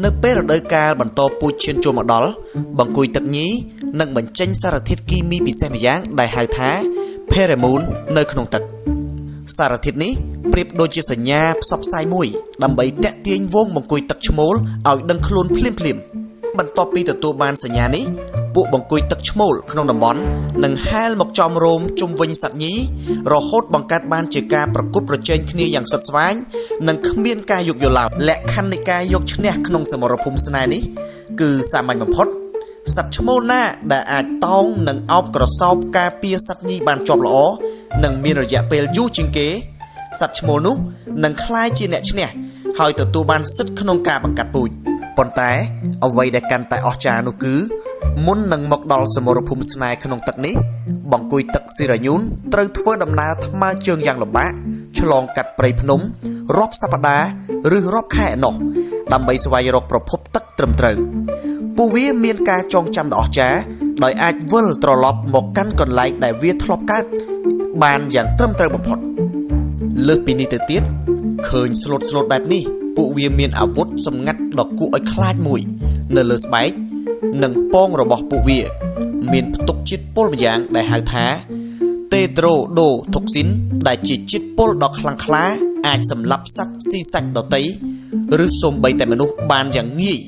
នៅពេលរដូវកាលបន្តពូជឈានចូលមកដល់បង្គួយទឹកញីនឹងបញ្ចេញសារធាតុគីមីពិសេសម្យ៉ាងដែលហៅថា ផេរ៉េម៉ូននៅក្នុងទឹក សារធាតុនេះប្រៀបដូចជាសញ្ញាផ្សព្វផ្សាយមួយដើម្បីតាក់ទាញហ្វូងបង្គួយទឹកឈ្មោលឲ្យដឹងខ្លួនភ្លាមៗបន្ទាប់ពីទទួលបានសញ្ញានេះពួកបង្គួយទឹកឈ្មោលក្នុងតំបន់នឹងហែលមកចំរោមជុំវិញសត្វញីរហូតបង្កើតបានជាការប្រកួតប្រជែងគ្នាយ៉ាងស្វិតស្វាញនិងគ្មានការយោគយល់ឡើយលក្ខខណ្ឌនៃការយកឈ្នះក្នុងសមរភូមិស្នេហ៍នេះគឺសាមញ្ញបំផុត សត្វឈ្មោលណាដែលអាចតោងនិងអោបក្រសោបការពារសត្វញីបានជាប់ល្អនិងមានរយៈពេលយូរជាងគេសត្វឈ្មោលនោះនឹងក្លាយជាអ្នកឈ្នះហើយទទួលបានសិទ្ធិក្នុងការបង្កាត់ពូជប៉ុន្តែអ្វីដែលកាន់តែអស្ចារ្យនោះគឺមុននឹងមកដល់សមរភូមិស្នេហ៍ក្នុងទឹកនេះបង្គួយទឹកស៊ីរ៉ាញូនត្រូវធ្វើដំណើរថ្មើរជើងយ៉ាងលំបាកឆ្លងកាត់ព្រៃភ្នំរាប់សប្តាហ៍ឬរាប់ខែឯណោះដើម្បីស្វែងរកប្រភពទឹកត្រឹមត្រូវ ពួកវាមានការចងចាំដ៏អស្ចារ្យដោយអាចវិលត្រឡប់មកកាន់កន្លែងដែលវាធ្លាប់កើតបានយ៉ាងត្រឹមត្រូវបំផុតលើសពីនេះទៅទៀតឃើញស្លូតស្លូតបែបនេះពួកវាមានអាវុធសម្ងាត់ដ៏គួរឲ្យខ្លាចមួយ នៅលើស្បែកនិងពងរបស់ពួកវា មានផ្ទុកជាតិពុលម្យ៉ាងដែលហៅថា តេត្រូដូថុកស៊ីនដែលជាជាតិពុលដ៏ខ្លាំងក្លាអាចសម្លាប់សត្វស៊ីសាច់ដទៃឬសូម្បីតែមនុស្សបានយ៉ាងងាយ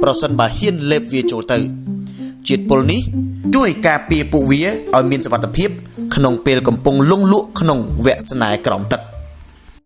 ប្រសិនបើហ៊ានលេបវាចូលទៅ ជាតិពុលនេះជួយការពារពួកវាឲ្យមានសុវត្ថិភាព ក្នុងពេលកំពុងលង់លក់ក្នុងវគ្គស្នេហ៍ក្រោមទឹក។